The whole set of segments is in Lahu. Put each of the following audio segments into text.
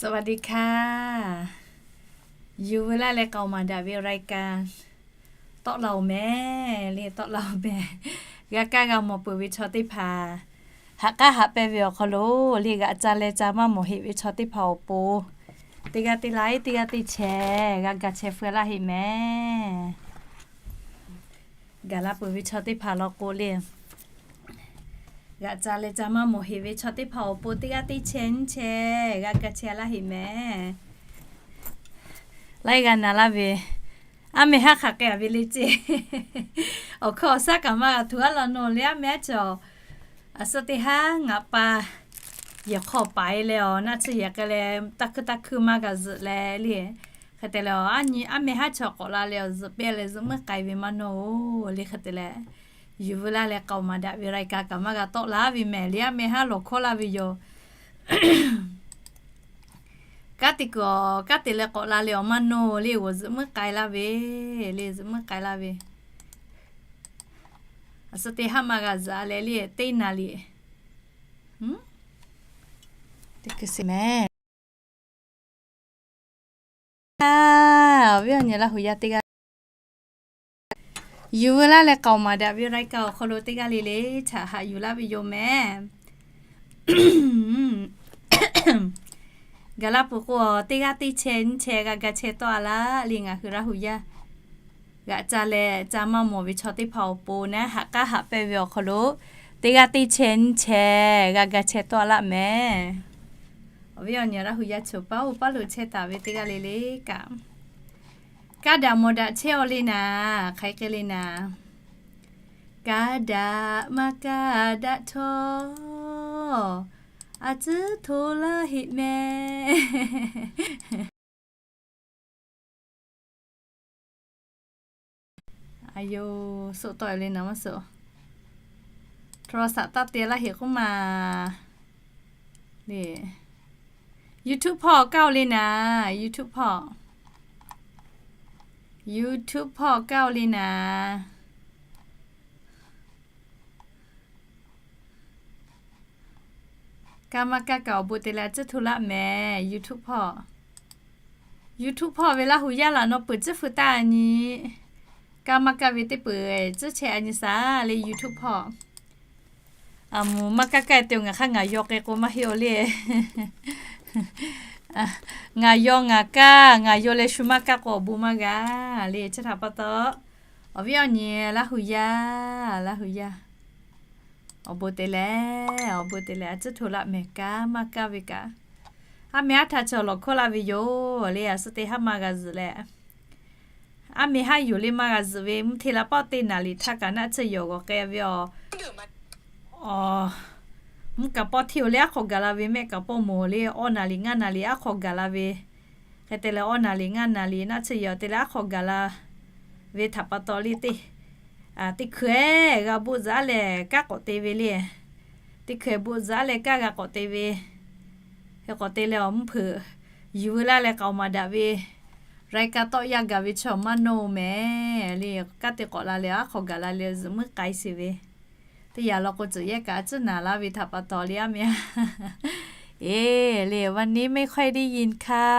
สวัสดีค่ะ Yuˬ veu laˇ leh k'aoˍ maˍ daꞈ ve รายการ tawˆ la-oˬ mehˍ le, tawˆ la-oˬ mehˍ. G'a kaˇ g'a mawˬ peuˬ ve chaw teˇ hpaˍ, haꞈ k'aˉ haꞈ pehnˇ ve awˬ hk'aw lo le, g'aꞈ ca leh ca maˇ mawˬ heꞈ ve chaw teˇ hpaˍ awˬ pon, teˇ g'aˇ teˇ laiˉ, teˇ g'aˇ teˇ chehˇ g'a ga chehˇ feu laˇ heˆ mehˍ. Gaˬ la peuˬ ve chaw teˇ hpaˍ law k'o le, g'aꞈ ca leh ca maˇ mawˬ heꞈ ve chaw teˇ hpaˍ awˬ pon teˇ g'aˇ teˇ chehˇ nyiˇ chehˇ g'a ga chehˇ laˇ heˆ mehˍ. Laiˉ g'aˇ na laˇ ve, aˉ meh haˉ hk'aˬ k'ai-a ve le ceˇ. Awˬ hkawˇ awˬ shaˉ kaꞈ maˇ g'a tuˬ aˉ law nawˬ le, aˉ meh haˉ chaw, a suhˉ teˇ haˉ ngaˬ pa yehˬ hk'aw paˍ e leh awˬ naˆ tsuhˇ yehˬ k'ai leh, taˇ hkuiˇ taˇ hkuiˇ maˇ g'a zuhꞈ leh le. Hk'e te leh, aˉ meh haˉ chaw k'awꞈ la leh awˬ zuhꞈ pehˇ leh zuhꞈ meuˇ k'ai ve maˇ nawˬ-oˬ le. Hk'e te leh, Yuˬ veu laˇ leh k'aoˍ maˍ daꞈ ve รายการ kaꞈ maˇ g'a tawˆ la ve mehˍ le, aˉ meh haˉ lawˬ hkawˇ laˇ ve yoˬ. Kanˉ te kuiˬ awˬ kanˉ te leh k'awꞈ la leh awˬ maˇ nawˬ le, g'awˬ zuhꞈ meuˇ k'ai laˇ ve le, zuhꞈ meuˇ k'ai laˇ ve. A suhˉ teˇ haˉ maˇ g'a zuhꞈ leh le, teˇ naˍ riˍ teˇ hkui se mehˍ. Awˬ viˉ awˬ nyi Laˇ huˍ yaˇ teˇ g'aˇ, Yuˬ veu laˇ leh k'aoˍ maˍ daꞈ ve รายการ awˬ hk'aw lo teˇ g'aˇ le le htaꞈ haꞈ yuˬ laˇ ve yoˬ mehˍ. Gaˬ la peuˬ k'o, teˇ g'aˇ teˇ chehˇ nyiˇ chehˇ g'a ga chehˇ tawˆ-a laˇ le. Ngaˬ hui Laˇ huˍ yaˇ g'aꞈ ca leh ca maˇ mawˬ ve chaw teˇ hpaˍ awˬ pon naˉ, haꞈ k'aˉ haꞈ pehnˇ ve awˬ hk'aw lo teˇ g'aˇ teˇ chehˇ nyiˇ chehˇ g'a ga chehˇ tawˆ-a laˇ mehˍ. Awˬ viˉ awˬ nyi Laˇ huˍ yaˇ choˬ paˉ oˇ paˉ lo chehˇ taˍ ve teˇ g'aˇ le le kaꞈ, kaˇ daꞈ mawˬ daꞈ chehˇ-aw le naˍ, hk'aˬ hk'e le naˍ. Kaˇ daꞈ maˇ kaˇ daꞈ htawˇ, a tcuhˉ hto laˇ heˆ mehˍ. Aˬ yoˬ, suh tawˆ-e le naˍ maˇ suh. โทรศัพท์ taˇ te laˇ heˆ k'oˆ ma le. YouTube hpawˇ kaˇ-o le naˍ, YouTube hpawˇ, YouTube hpawˇ kaˇ-o le naˍ. Kaˇ maˇ kaˇ kaꞈ awˬ bon te leh a tcuhˉ hto laˇ mehˍ. YouTube hpawˇ, YouTube hpawˇ ve Laˇ huˍ yaˇ laꞈ naw peuˬ tcuhˉ feu taˇ a nyi. Kaˇ maˇ kaˇ ve teˇ peuˬ tcuhˉ chehˇ a nyi shaˍ le. YouTube hpawˇ a mvuhˬ maˇ kaˇ kaˇ te-o, ngaˬ hk'aˇ ngaˬ yaw k'ai k'o maˇ heˆ-o le. Ngaˬ yaw ngaˬ kaˇ, ngaˬ yaw leh shu maˇ kaˇ k'o awˬ bon maˇ g'a le. Chi htaꞈ pa taw, awˬ viˉ awˬ nyi Laˇ huˍ yaˇ, Laˇ huˍ yaˇ, awˬ bon te leh, awˬ bon te leh a tcuhˉ hto laˇ mehˍ. Kaˇ maˇ kaˇ ve kaꞈ, aˉ meh haˉ htaꞈ chaw lawˬ hkawˇ laˇ ve yoˬ le. A suhˉ teˇ haˉ maˇ g'a zuhꞈ leh, aˉ meh haˉ yoˬ le maˇ g'a zuhꞈ ve, mvuhˇ hteˇ la pawˆ teˇ naˍ riˍ htaˇ kaꞈ naˆ tsuhˇ yehˬ g'awˬ k'ai ve awˬ, mvuhˇ kaꞈ pawˆ hteˇ-o le, aˉ hk'aw gaˬ la ve, mehˆ kaꞈ pawˆ mawˬ le, awˇ naˍ riˍ ngaˇ naˍ riˍ aˉ hk'aw gaˬ la ve. Hk'e te leh awˇ naˍ riˍ ngaˇ naˍ riˍ naˆ tsuhˇ yehˬ te leh aˉ hk'aw gaˬ la ve htaꞈ pa taw le teˇ, teˇ hkui-eˬ g'a boˆ zuhꞈ-aˉ leh kanˉ k'awꞈ te ve le. Teˇ hkui-eˬ boˆ zuhꞈ-aˉ leh kanˉ g'a k'awꞈ te ve. Hk'e k'awꞈ te leh awˬ mvuhˇ hpeuꞈ, Yuˬ veu laˇ leh k'aoˍ maˍ daꞈ ve รายการ tawˆ yaˇ gaˬ ve chaw maˇ nawˇ-o mehˍ le. Kanˉ te k'awꞈ la leh aˉ hk'aw gaˬ la leh zuhꞈ meuˇ k'ai sheˍ ve. Teˇ yanˇ law k'o, tcuhꞈ yehˇ kaꞈ a tcuhˉ naˍ laˇ ve htaꞈ pa taw le aˉ meh. Eˬ le, วันนี้ไม่ค่อยได้ยินค่ะ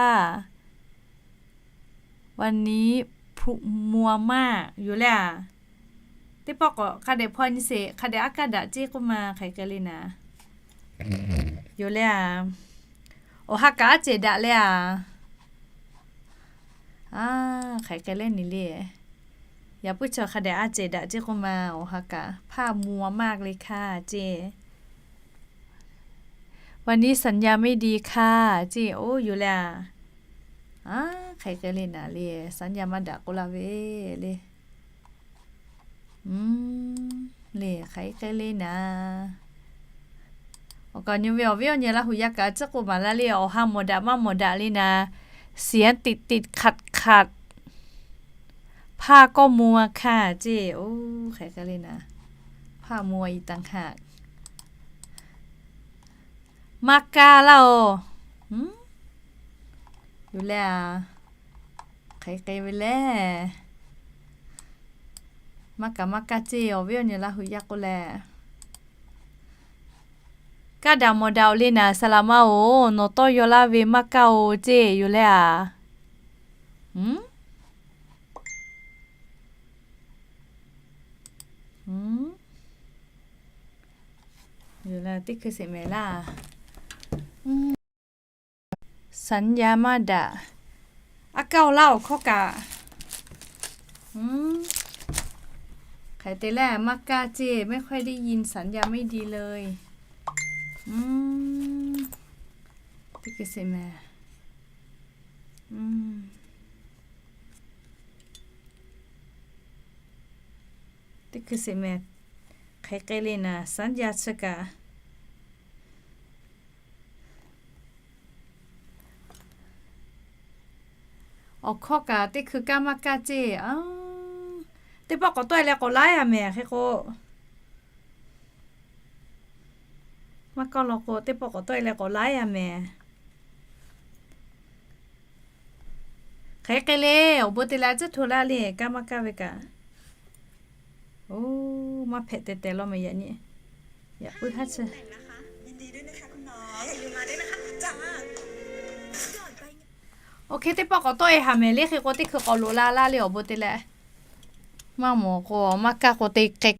วันนี้ มัวมาก yoˬ le a. Teˇ pawˆ k'awꞈ hk'a dehꞈ hpaw nyi sheˍ, hk'a dehꞈ aˉ kaˇ daꞈ ceˇ k'oˆ ma, hk'aˬ hk'e le naˍ. Yoˬ le a. Awˬ ha kaꞈ aˉ cehˬ daꞈ le a. Hk'aˬ hk'e le ni le. Yaꞈ puiˉ chaw hk'a dehꞈ aˉ cehˬ daꞈ ceˇ k'oˆ ma, awˬ ha kaꞈ ภาพมัวมากเลยค่ะ ceˇ. วันนี้สัญญาณไม่ดีค่ะ ceˇ. Oˇ yoˬ le a. Hk'aˬ hk'e le naˍ le, สัญญาณ maˇ daꞈ k'oˆ laˇ ve le. Le hk'aˬ hk'e le naˍ. Awˬ kaˍ nyi ve awˬ viˉ awˬ nyi Laˇ huˍ yaˇ kaꞈ tcuhˉ k'oˆ maˍ laˇ le, awˬ ha mawˬ daꞈ maˇ mawˬ daꞈ le naˍ. เสียงติดติดขัดขัด ผ้าก็มัวค่ะ ceˇ. Oˇ hk'aˬ hk'e le naˍ. ผ้ามัวอีกต่างหาก Maˇ kaˇ laˇ-oˬ. Yoˬ le a. Hk'aˬ hk'e ve le. Maˇ kaꞈ maˇ kaˇ ceˇ, awˬ viˉ awˬ nyi Laˇ huˍ yaˇ k'oˆ leh. Kaˇ daꞈ mawˬ daꞈ-oˬ le naˍ, saˍ laꞈ ma-oˬ, nawˬ tawˇ yaw laˇ ve maˇ kaˇ-oˬ ceˇ yoˬ leh a. Yoˬ leh teˇ hkui sheˍ mehˍ laˇ. สัญญาณ maˇ daꞈ. A kaˇ-oˬ laˇ awˬ hkawˇ kaꞈ. Hk'e te leh maˇ kaˇ ceˇ, ไม่ค่อยได้ยิน สัญญาณ ไม่ดีเลย. Teˇ hkui sheˍ mehˍ. Teˇ hkui sheˍ mehˍ. Hk'e k'ai le naˍ, สัญญาณ chi kaꞈ. Awˬ hkawˇ kaꞈ teˇ hkui kaˇ maˇ kaˇ ceˇ. Teˇ pawˆ k'awꞈ tawˆ-e leh k'awꞈ laiˉ-a mehˍ hk'e k'o. Maˇ kaˇ law k'o, teˇ pawˆ k'awꞈ tawˆ-e leh k'awꞈ laiˉ-a mehˍ. Hk'e k'ai le, awˬ bon te leh a ciˉ hto laˇ le, kaˇ maˇ kaˇ ve kaꞈ. Oˇ, maˇ hpehꞈ tehˬ tehˬ law mehˍ yaꞈ nyi. Yaꞈ puiˉ haˉ chi. Oˇ hk'e teˇ pawˆ k'awꞈ tawˆ-e haˍ mehˍ le hk'e k'o, teˇ hkui k'awꞈ loꞈ la laˇ le awˬ bon te leh. Maˇ mawˬ k'o, maˇ kaˇ k'o te k'ai